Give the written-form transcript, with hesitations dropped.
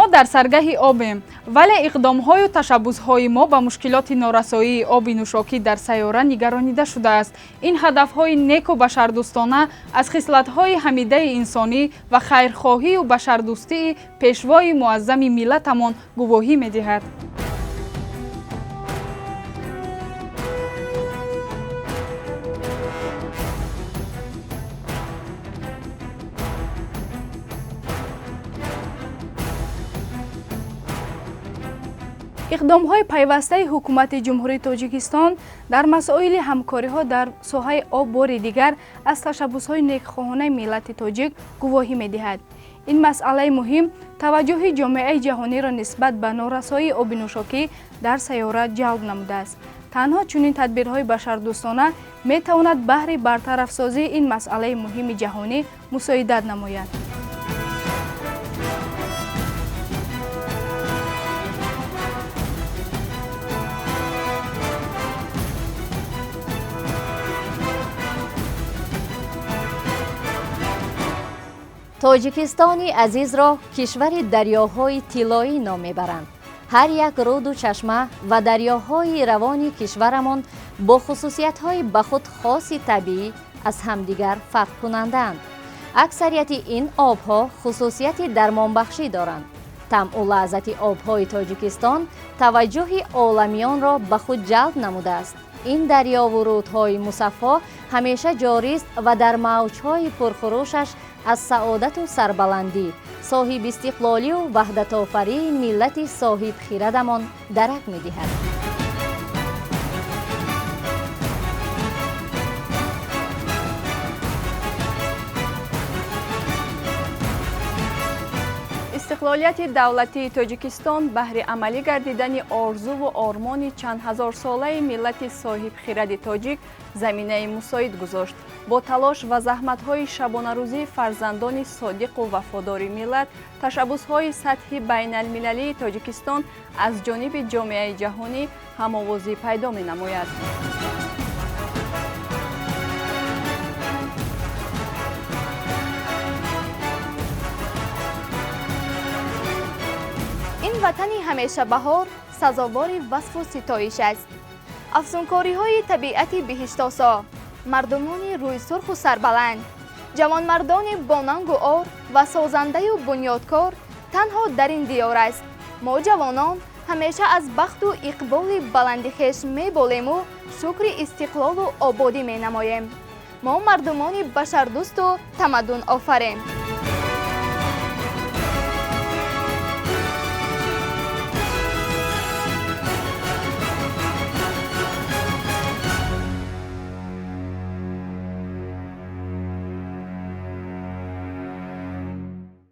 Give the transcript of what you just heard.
Мо дар саргаҳи обем, вале иқдомҳою ташаббусҳои мо ба мушкилоти норасоии оби нӯшокӣ дар сайёра нигаронида шудааст. Ин ҳадафҳои неку башардӯстона аз хислатҳои ҳамидаи инсонӣ ва хайрхоҳию башардӯстии пешвои муаззами миллатамон гувоҳӣ медиҳад. Иқдомҳои пайвастаи ҳукумати Ҷумҳурии Тоҷикистон дар масоили ҳамкориҳо дар соҳаи об бори дигар аз ташаббусҳои некхоҳонаи миллати тоҷик гувоҳӣ медиҳад. Ин масъалаи муҳим таваҷҷӯҳи ҷомеаи ҷаҳониро нисбат ба норасоии оби нӯшокӣ дар сайёра ҷалб намудааст. Танҳо чунин тадбирҳои башардӯстона метавонад баҳри бартарафсозии ин масъалаи муҳими ҷаҳонӣ мусоидат намояд. Тоҷикистони азизро кишвари дарёҳои тиллоӣ ном мебаранд. Ҳар як руду чашма ва дарёҳои равони кишварамон бо хусусиятҳои ба худ хоси табиӣ аз ҳамдигар фарқкунандаанд. Аксарияти ин обҳо хусусияти дармонбахшӣ доранд. Тамъу лаззати обҳои Тоҷикистон таваҷҷӯҳи оламиёнро ба худ ҷалб намудааст. Ин дарёву рудҳои мусаффо ҳамеша ҷорист ва дар мавҷҳои пурхурӯшаш аз саодату сарбаландӣ, соҳибистиқлолию ваҳдатофарии миллати соҳибхирадамон дарак медиҳад. Истиқлолияти давлатии Тоҷикистон баҳри амалӣ гардидани орзуву ормони чанд ҳазорсолаи миллати соҳибхиради тоҷик заминаи мусоид гузошт. Бо талош ва заҳматҳои шабонарӯзии фарзандони содиқу вафодори миллат, ташаббусҳои сатҳи байналмилалии Тоҷикистон аз ҷониби ҷомеаи ҷаҳонӣ ҳамовозӣ пайдо менамояд. Ин ватани ҳамешабаҳор сазовори васфу ситоиш аст. Афсункориҳои табиати биҳиштосо, мардумони рӯйсурху сарбаланд, ҷавонмардони бонангу ор ва созандаю бунёдкор танҳо дар ин диёр аст. Мо ҷавонон ҳамеша аз бахту иқболи баланди хеш меболему шукри истиқлолу ободӣ менамоем. Мо мардумони башардӯсту тамаддунофарем.